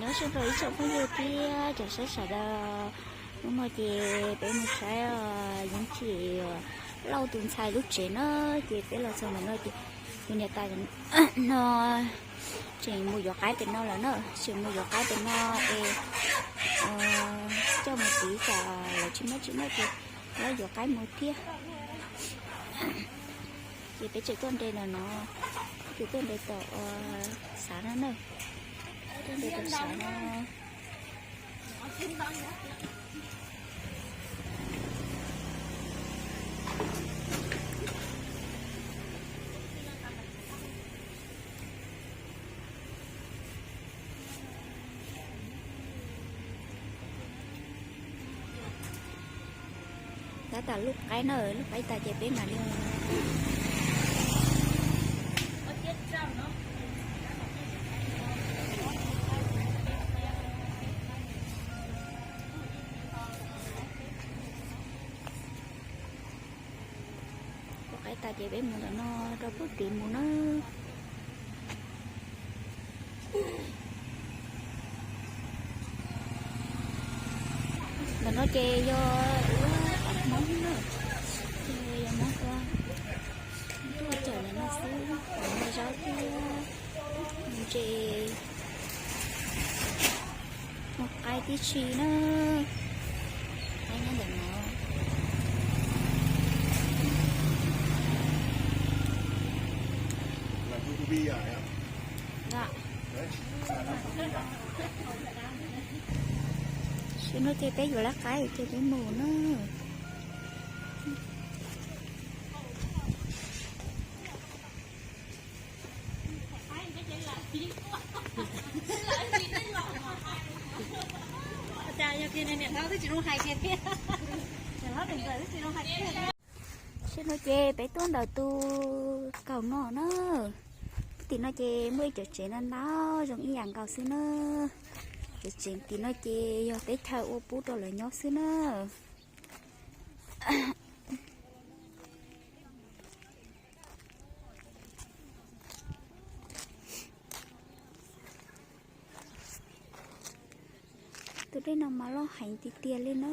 Nyob zoo rau ib tsoom phooj ywg thiab tsoom saib sawv daws. Hnub no ces peb mus saib Yoov Tsim Lauj tus ntxhais lub tsev na, ces peb los txog ntawm no ces tus niam tais no tseem mus yuav qaib pem no lawm na, tseem mus yuav qaib pem no es coj mus tiv tsam lawv tsis muaj tsis muaj ces lawv yuav qaib mus thiab. Ces peb tseem tuaj nres ntawm no, ces tuaj nres tom xav no na, tuaj nres tom xav no. Tab tom lub qaib na, lub qaib tas ces peb mam li lub qaib tas ces peb mus ntawm no rau pem tid mus na. Ntawm no ces yog ib lub Hmoob na, ces yog Hmoob tuaj, tuaj cawm ntawm no xwb, cawm zaub thiab ntses, mus qaib tib si na, qaib nyob ntawm no. Tam sim no ces peb yuav lawv qaib ces peb mus na. Tam sim no ces peb tuaj ntawm tus kaum no na. Tim no ces muaj ib cov tsev ntau ntau zoo ib yam nkaus xwb na. Cov tsev tim no ces yog teb chaws ua pub rau lawv nyob xwb na. Tus dej no mas loj heev tiag tiag li na.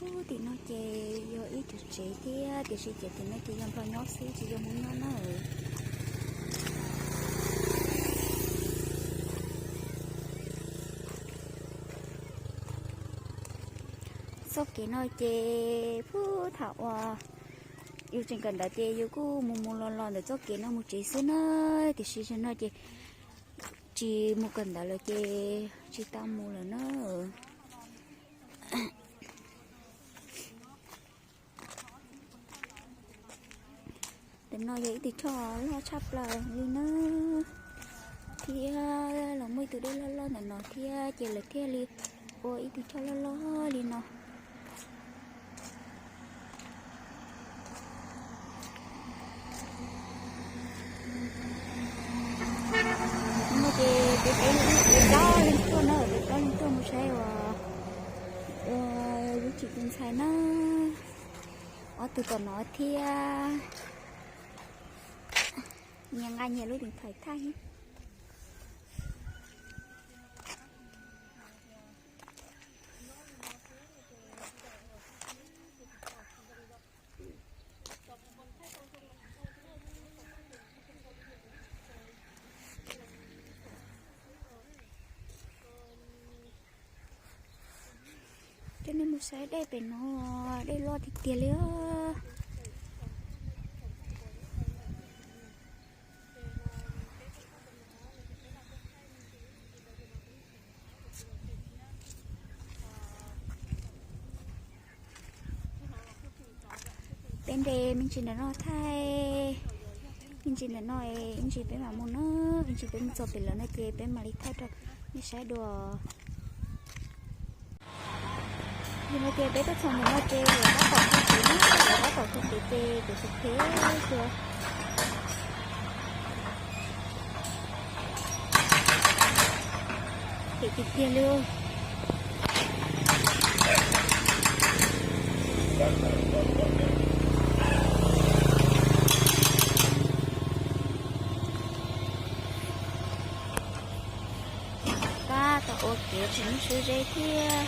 Ub, tim no ces yog ib cov tsev thiab, tiam sis cov tim no ces yog Nplog nyob xwb, tsis yog Hmoob nyob na. Txoj kev no ces pub thaum uas yus tseem kawm ntawv ces yus kuj mus mus los los ntawm txoj kev no mus tsev xwb na, tiam sis zaum no ces tsis mus kawm ntawv lawm ces tsis tau mus lawm na. Ntawm no yog ib tug choj loj tshaj plaws li na, thiab los muaj ib tug dej loj loj ntawm no thiab ces lawv thiaj li ua ib tug choj loj loj li no. No ces peb peb peb plaub leeg tuaj na, peb plaub leeg tuaj mus saib uas Yoov Tsim tus ntxhais na, ob tug tom no thiab. Nyias nqa nyias lub điện thoại thaij. Coj nej mus saib dej pem no, dej loj tiag tiag li os. Peb nres me ntsis ntawm no thaij, me ntsis ntawm no, me ntsis peb mam mus na, me ntsis peb mus txog pem lawm no ces peb mam li thaij rau nej saib dua. Yog no ces peb tuaj txog ntawm no ces lawv tab tom tu kev na, lawv tab tom tu kev ces kuv tus phem xwb. Phem tiag tiag li. Thiab.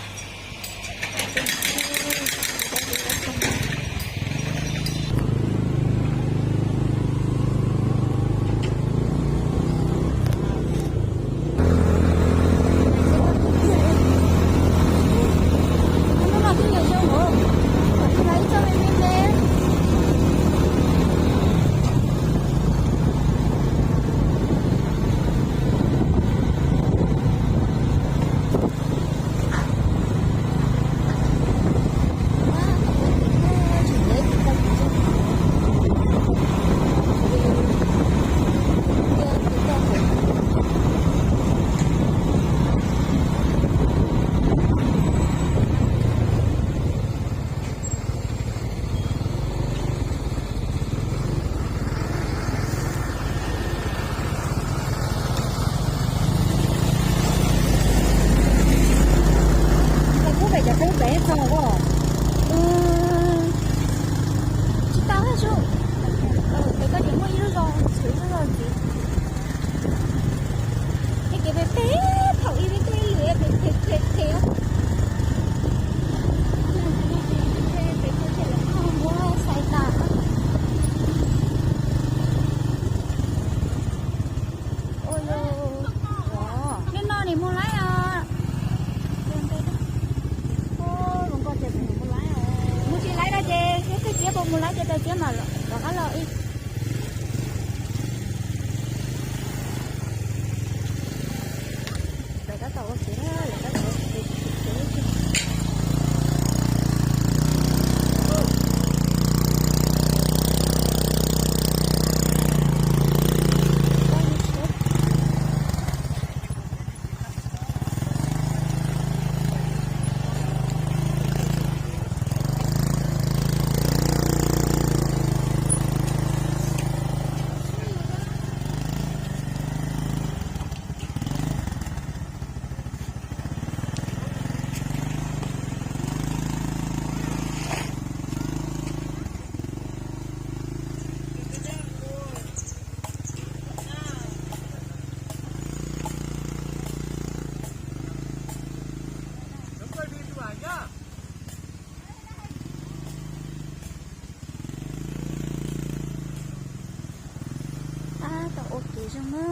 Kuv pem cov peb pem txog os. Tsis tau thiab su. Pem koj tseem muaj ib lub zos, ib lub zos ntxiv. Es kev pem pem thaum ib peb teg lwm pem pem pem pem. Pem pem pem muab xais tas. Ua li no nim mus laib os. Mus tsis laib no ces txiab puas mus laib ces rau txiab mam rov qab los ib. Lawv tab tom ua kev, lawv tab tom ua kev. Tab tom ua kev zoo na.